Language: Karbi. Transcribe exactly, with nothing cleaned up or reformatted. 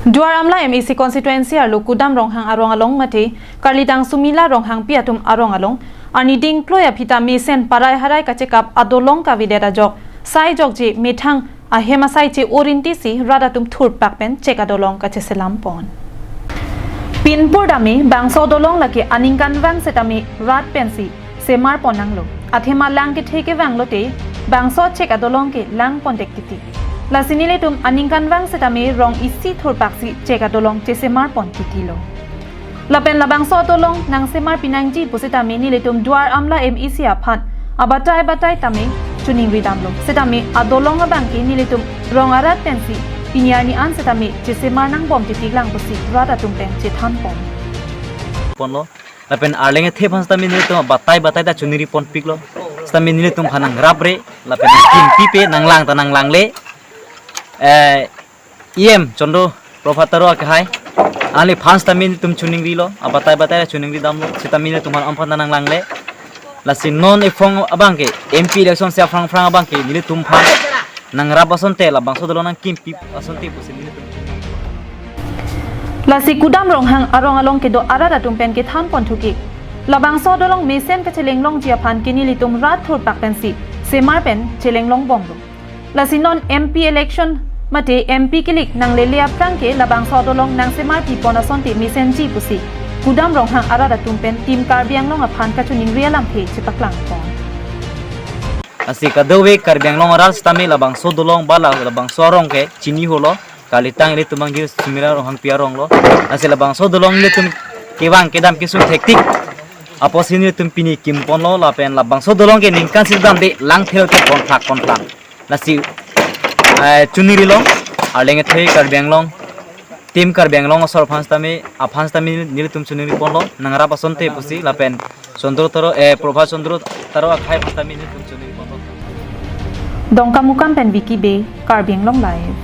Duar Amla M A C constituency arlo Kudam Ronghang arong along mate Karlitang Sumila Ronghangpi atum arong along arni dingkloi aphi ta mesen parai harai kachekap adolong kavedet ajok sai jokje methang ahem asai che-o rinti si rat atum thurpak pen chek adolong kacheselam pon. Pinpur dame bangso adolong lake aningkanvang setame rat pensi semar pon nanglo. Athema lang kethe kevang lote bangso chek adolong ke lang pon dek titi. Lasi nelitum aningkanvang setame rong isi thurpak si chek adolong chesemar pon titi lo. Lapen labangso adolong nangsemar pinangji pusitame nelitum Duar Amla M A C aphan abatai batai tame choningri damlo. Setame adolong abang ke nelitum rong arat pensi pini arni an setame chesemar nangbom titi lang pusi rat atum pen chethan pon. Ponlo. Lapen arleng ethe aphan setame nelitum batai batai ta choningri ponpiklo. Setame nelitum aphan nangrapre, lapen nangkimpipe, nanglang ta nanglangle. Eh, E M Chandra Prabha Taro akhai, alangli aphan setame nelitum choningrilo, abatai batai ta choningri damlo, setame nelitum aphan amphan ta nanglangle. Lasi non ephong abang ke M P election si aphrang phrang abang ke nelitum aphan nangrap asonte, labangso adolong nangkimpi asonte pusi nelitum. Lasi Kudam Ronghang arong along kedo arat atum pen kethan pon thuke, labangso adolong mesen kachelenglongji aphan ke nelitum rat thurpak pensi semar pen chelenglong bomlo. Lasi non M P election mate M P kilik nanglele aphrang ke labangso adolong nangsemar pipon asonte mesenji pusi Kudam Ronghang arat atum pen Team Karbi Anglong aphan kachoningri alamthe chepaklang pon. Lasi kadokave Karbi Anglong arat setame labangso adolong ba la labangso arong ke chini holo, Karlitang ilitum abang ke Sumila Ronghangpi arong lo. Lasi labangso adolong ilitum kevang kedam kesung thektik apotsi nelitum pini kim ponlo, lapen labangso adolong ke ningkan si damde, lang thel ke konthak konthak. Lasi, eh, choningrilo, arleng ethe Karbi Anglong, Team Karbi Anglong asor aphan setame, aphan setame nelitum choningri ponlo, nangrap asonte pusi, lapen Chandra Taro, eh, Prabha Chandra Taro akhai aphan setame nelitum choningri ponlo. Dongkamukam pen Vicky Bey, Karbi Anglong Live.